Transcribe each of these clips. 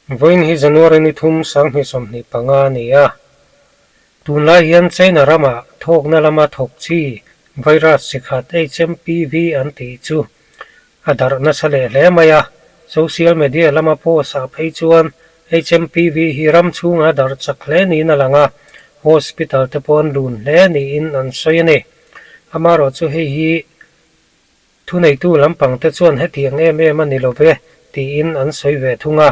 Vawiin hi January ni thum 2025 a ni a. Tunlai hian China ramah thawkna lama thawk chi virus chi khat HMPV an tih chu a darh nasa leh hle mai a. Social media lama post ah phei chuan HMPV hi ram chhunga darh chak hle niin a lang a, hospital te pawh an lun hle niin an sawi a ni. Amaherawhchu hei hi Thuneitu lampangte chuan hetiang em em a ni lo ve, tiin an sawi ve thung a.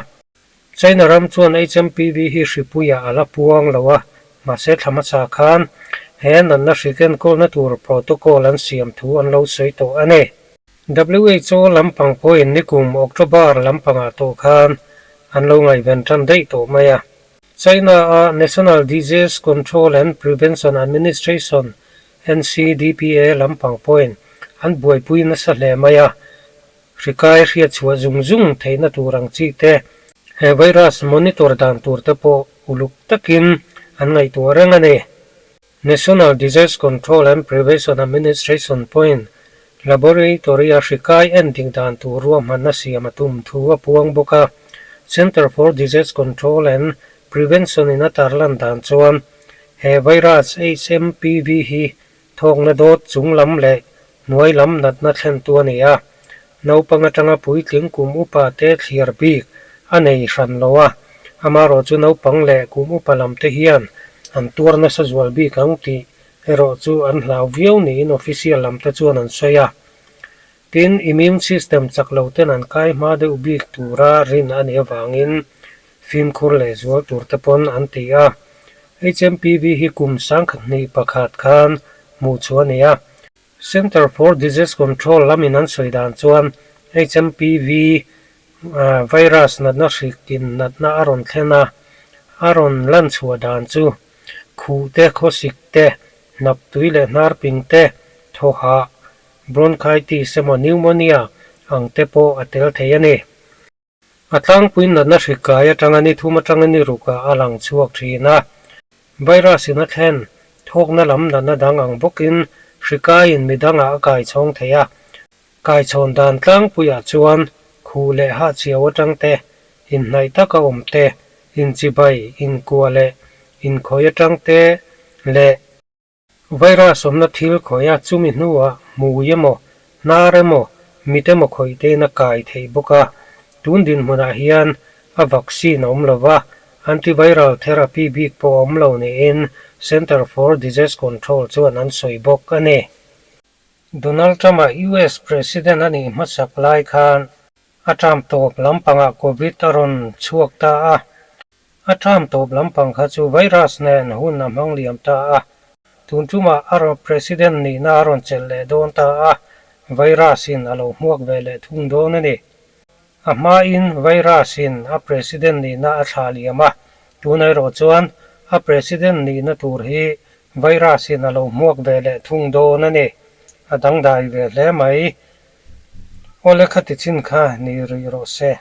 China ram chuan HMPV hi hripuiah a la puang lo a, mahse thla hmasa khan he natna hri kenkawlna tur protocol an siam thu an lo sawi tawh a ni. WHO lampang pawhin nikum October lampangah tawh khan an lo ngaihven tan daih tawh mai a. China-a National Disease Control and Prevention Administration, NCDPA, lampang pawhin an buaipui nasa hle mai a, hrikai hriatchhuah zung zung theihna tur ang chi te, he virus monitor dan tur te pawh uluk takin an ngaihtuah reng a ni. National Disease Control and Prevention Administration pawhin laboratory-a hrikai en dik dan tur ruahmanna siam a tum thu a puang bawk a. Centre for Disease Control and Prevention-in a tarlan dan chuan he virus HMPV hi thawkna dawt chung lam leh hnuai lam natna thlentu a ni a. Naupang atanga puitling kum upa te thliar bik a nei hran lo a, amaherawh chu naupang leh kum upa lam te hian an tuar nasa zual bik ang tih erawh chu an hlau viau niin official lam te chuan an sawi a. Tin, immune system chak lo ten an kai hma deuh bik tura rin a nih avangin fimkhur leh zual tur te pawn an ti a. HMPV hi kum 2021 khan hmuh chhuah a ni a. Centre for Disease Control lamin an sawi dan chuan HMPV virus natna hrikin natna a rawn thlen a, a rawn lan chhuah dan chu khuh te, khawsik te, hnap tui leh hnar ping te, thawhah, bronchitis emaw pneumonia ang te pawh a tel thei a ni. A tlangpui natna hri kai atanga ni thum atanga ni rukah a lang chhuak thin a. Virus in a thlen, thawkna lam natna dang ang bawkin hri kaiin mi dangah a kai chhawng thei a. Kaichhawn dan tlangpuiah chuan khuh leh hahchhiau atang te, inhnaih taka awm te, inchibai, inkua leh inkhawih atang te leh, Virus awmna thil khawih a, chumi hnuah hmui emaw, hnar emaw, mit emaw khawih tein a kai theih bawk a. Tun dinhmunah hian a vaccine a awm lo va, antiviral therapy bik pawh a awm lo niin Centre for Disease Control chuan an sawi bawk a ni. Donald Trump-a US President a nih hmasak lai khan a term tawp lampangah Covid a rawn chhuak ta a. A term tawp lampang kha chu virus nen hun a hmang liam ta a, tun tumah a rawn President nihna a rawn chelh leh dawn ta a, virus in a lo hmuak ve leh thung dawn a ni. A hmain virus in a President nihna a thlah liam a, tunah erawh chuan a President nihna tur hi virus in a lo hmuak ve leh thung dawn a ni. A dangdai ve hle mai. Awle khati chin kha ni rih rawh se.